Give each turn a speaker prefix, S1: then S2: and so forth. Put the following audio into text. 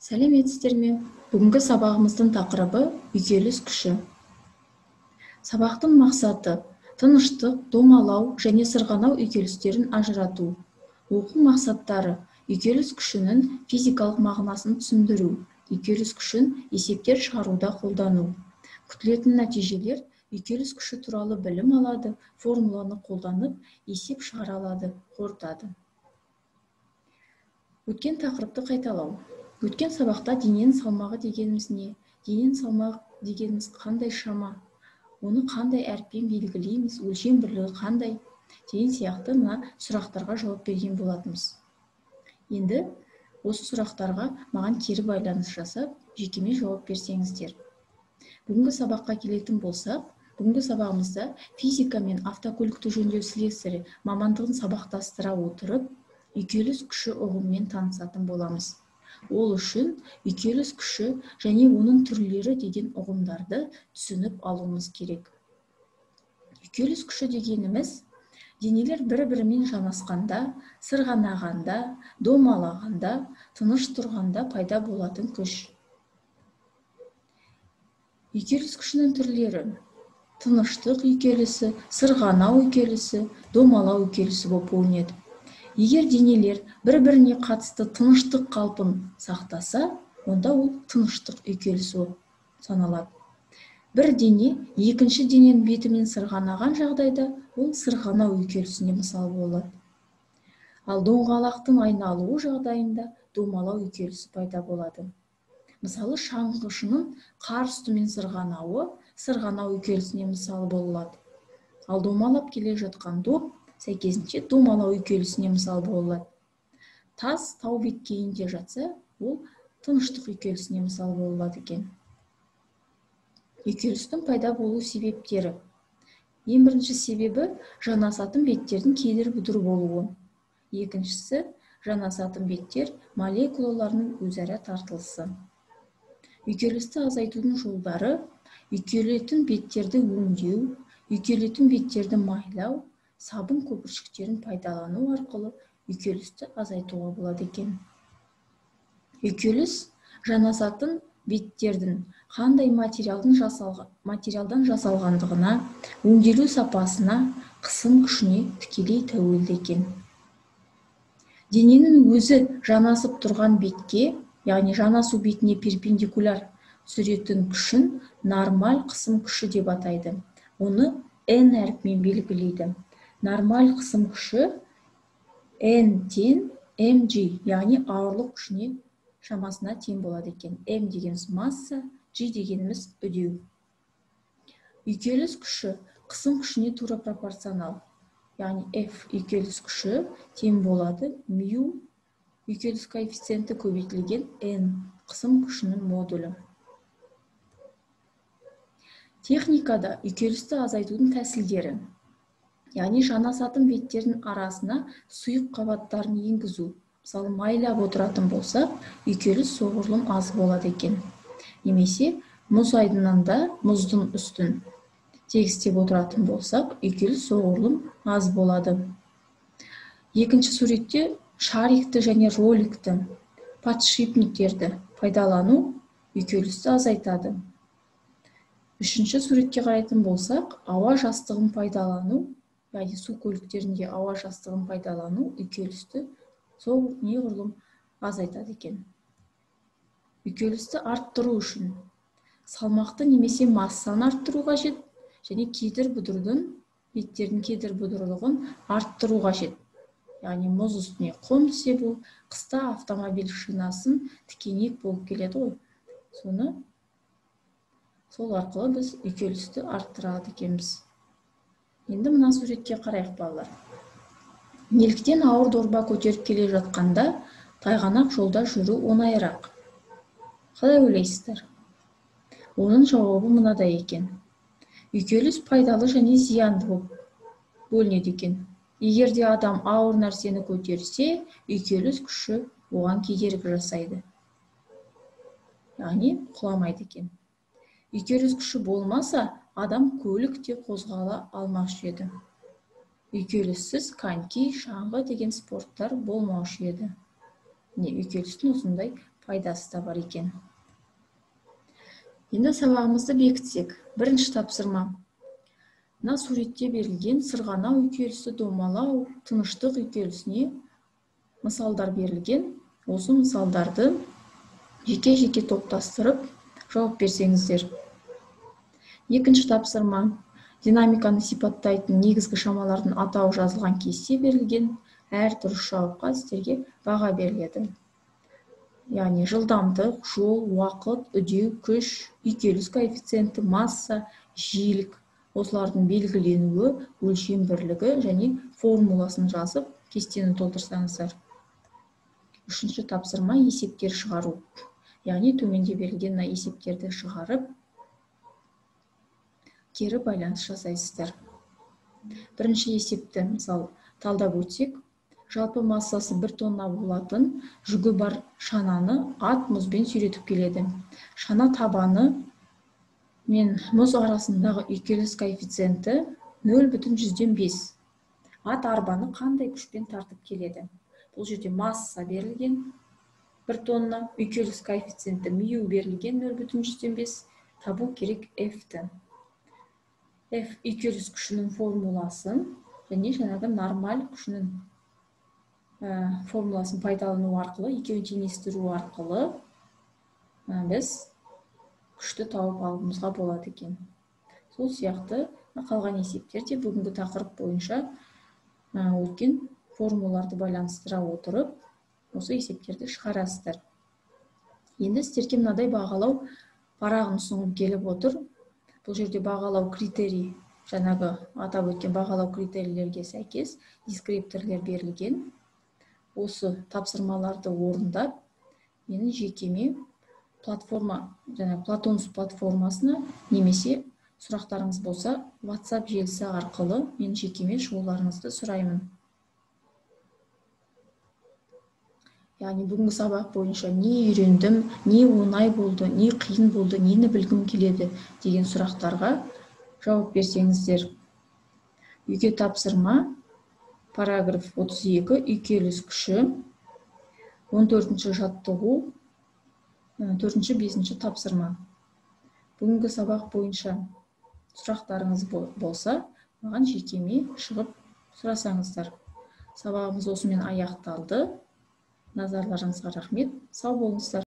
S1: Сәлеметсіздер ме? Бүгінгі сабағымыздың тақырыбы үйкеліс күші. Сабақтың мақсаты тыныштық, домалау және сырғанау үйкелістерін ажырату. Оқу мақсаттары үйкеліс күшінің физикалық мағынасын түсіндіру, үйкеліс күшін есептер шығаруда қолдану. Күтілетін нәтижелер үйкеліс күші туралы білім алады, формуланы қолданып, есеп шығара алады, қорытады. Өткен тақырыпты қайталау. Өткен сабақта дененің салмағы дегеніміз не? Дененің салмағы дегеніміз қандай шама? Оны қандай әріппен белгілейміз? Өлшем бірлігі қандай? Деген сияқты мына сұрақтарға жауап берген болатынбыз. Енді осы сұрақтарға маған кері байланыс жасап, жекеме жауап берсеңіздер. Бүгінгі сабаққа келетін болсақ, бүгінгі сабағымызда физика мен автокөлікті жөндеу слесарі мамандығын сабақтастыра отырып, үйкеліс күші ұғымымен танысатын боламыз. Ол үшін үйкеліс күші және оның түрлері деген ұғымдарды түсініп алуымыз керек. Үйкеліс күші дегеніміз денелер бір-бірімен жанасқанда, сырғанағанда, домалағанда, тыныш тұрғанда пайда болатын күш. Үйкеліс күшінің түрлері тыныштық үйкелісі, сырғанау үйкелісі, домалау үйкелісі болып бөлінеді. Егер денелер бір-біріне қатысты тыныштық қалпын сақтаса, онда ол тыныштық үйкелісі болып саналады. Бір дене екінші дененің бетімен сырғанаған жағдайда ол сырғанау үйкелісіне мысал болады. Ал доңғалақтың айналуы жағдайында домалау үйкелісі пайда болады. Мысалы, шаңғышының қар үстімен сырғанауы сырғанау үйкелісіне мысал болады. Ал домалап келе жатқан доп сәйкесінше домалау үйкелісіне мысал болады. Тас тау беткейінде жатса, ол тыныштық үйкелісіне мысал болады екен. Үйкелістің пайда болу себептері. Ең бірінші себебі жанасатын беттердің кедір-бұдыр болуы. Екіншісі жанасатын беттер молекулаларының өзара тартылысы. Үйкелісті азайтудың жолдары үйкелетін беттерді өңдеу, үйкелетін беттерді майлау, сабын көпіршіктерін пайдалану арқылы үйкелісті азайтуға болады екен. Үйкеліс жанасатын беттердің қандай материалдан жасалғандығына, өңделу сапасына, қысым күшіне тікелей тәуелді екен. Дененің өзі жанасып тұрған бетке, яғни жанасу бетіне перпендикуляр түсіретін күшін нормаль қысым күші деп атайды. Оны N әрпімен белгілейді. Нормаль қысым күші N тең mg, яғни ауырлық күшіне шамасына тең болады екен. M дегеніміз масса, G дегеніміз үдеу. Үйкеліс күші қысым күшіне тура пропорционал. Яғни F үйкеліс күші тең болады μ үйкеліс коэффициенті көбейтілген N қысым күшінің модулі. Техникада үйкелісті азайтудың тәсілдері. Яғни жанасатын беттердің арасына сұйық қабаттарын енгізу. Мысалы, майлап отыратын болсақ, үйкеліс соғұрлым аз болады екен. Немесе мұз айдынында мұздың үстін тегістеп отыратын болсақ, үйкеліс соғұрлым аз болады. Екінші суретте шарикті және роликті, подшипниктерді пайдалану үйкелісті азайтады. Үшінші суретке қарайтын болсақ, ауа жастығын пайдалану, яғни су көліктерінде ауа жастығын пайдалану үйкелісті неғұрлым азайтады екен. Үйкелісті арттыру үшін салмақты немесе массаны арттыру қажет және кедір-бұдырдың беттердің кедір-бұдырлығын арттыру қажет. Яғни мұз үстіне құм себу, қыста автомобиль шинасын тікенек болып келеді ғой. Соны сол арқылы біз үйкелісті арттырады екенбіз. Енді мына суретке қарайық, балалар. Неліктен ауыр дорба көтеріп келе жатқанда тайғанақ жолда жүру оңайырақ? Қалай ойлайсыздар? Оның жауабы мынадай екен. Үйкеліс пайдалы және зиянды болып бөлінеді екен. Егер де адам ауыр нәрсені көтерсе, үйкеліс күші оған кедергі жасайды. Яғни құламайды екен. Үйкеліс күші болмаса, адам көлік те қозғала алмас еді. Үйкеліссіз коньки, шаңғы деген спорттар болмаушы еді. Міне, үйкелістің осындай пайдасы да бар екен. Енді сабағымызды бекітсек. Бірінші тапсырма. Мына суретте берілген сырғанау үйкелісі, домалау, тыныштық үйкелісіне мысалдар берілген. Осы мысалдарды жеке-жеке топтастырып жауап берсеңіздер. Екінші тапсырма. Динамиканы сипаттайтын негізгі шамалардың атауы жазылған кесте берілген. Әр дұрыс жауапқа сіздерге баға беріледі. Яғни жылдамдық, жол, уақыт, үдеу, күш, үйкеліс коэффициенті, масса, жиілік. Осылардың белгіленуі, өлшем бірлігі және формуласын жазып, кестені толтырсаңыздар. Үшінші тапсырма есептер шығару. Яғни төменде берілген есептерді шығарып, кері байланыс жасайсыздар. Бірінші есепті, мысалы, талдап өтсек, жалпы массасы 1 тонна болатын жүгі бар шананы ат мұзбен сүйретіп келеді. Шана табаны мен мұз арасындағы үйкеліс коэффициенті 0,5. Ат арбаны қандай күшпен тартып келеді? Бұл жерде масса берілген 1 тонна, үйкеліс коэффициенті мю берілген 0,5, табу керек F-ті. F үйкеліс күшінің формуласын және жаңағы нормаль күшінің формуласын пайдалану арқылы, екеуін теңестіру арқылы біз күшті тауып алуымызға болады екен. Сол сияқты қалған есептер де бүгінгі тақырып бойынша өткен формулаларды байланыстыра отырып, осы есептерді шығарасыздар. Енді сіздерге мынадай бағалау парағын ұсынғым келіп отыр. Бұл жерде бағалау критерий, жаңағы атап өткен бағалау критерийлерге сәйкес дескрипторлер берілген. Осы тапсырмаларды орындап, менің жекеме платформа, жаңа Платонус платформасына немесе сұрақтарыңыз болса, WhatsApp желісі арқылы менің жекеме шығуларыңызды сұраймын. Яғни бүгінгі сабақ бойынша не үйрендім, не оңай болды, не қиын болды, нені білгім келеді деген сұрақтарға жауап берсеңіздер. Үйге тапсырма, параграф 32, үйкеліс күші, 14-ші жаттығу, 4-ші, 5-ші тапсырма. Бүгінгі сабақ бойынша сұрақтарыңыз болса, маған жекеме шығып сұрасаңыздар. Сабағымыз осымен аяқталды. Назарларыңызға рахмет. Сау болыңыздар.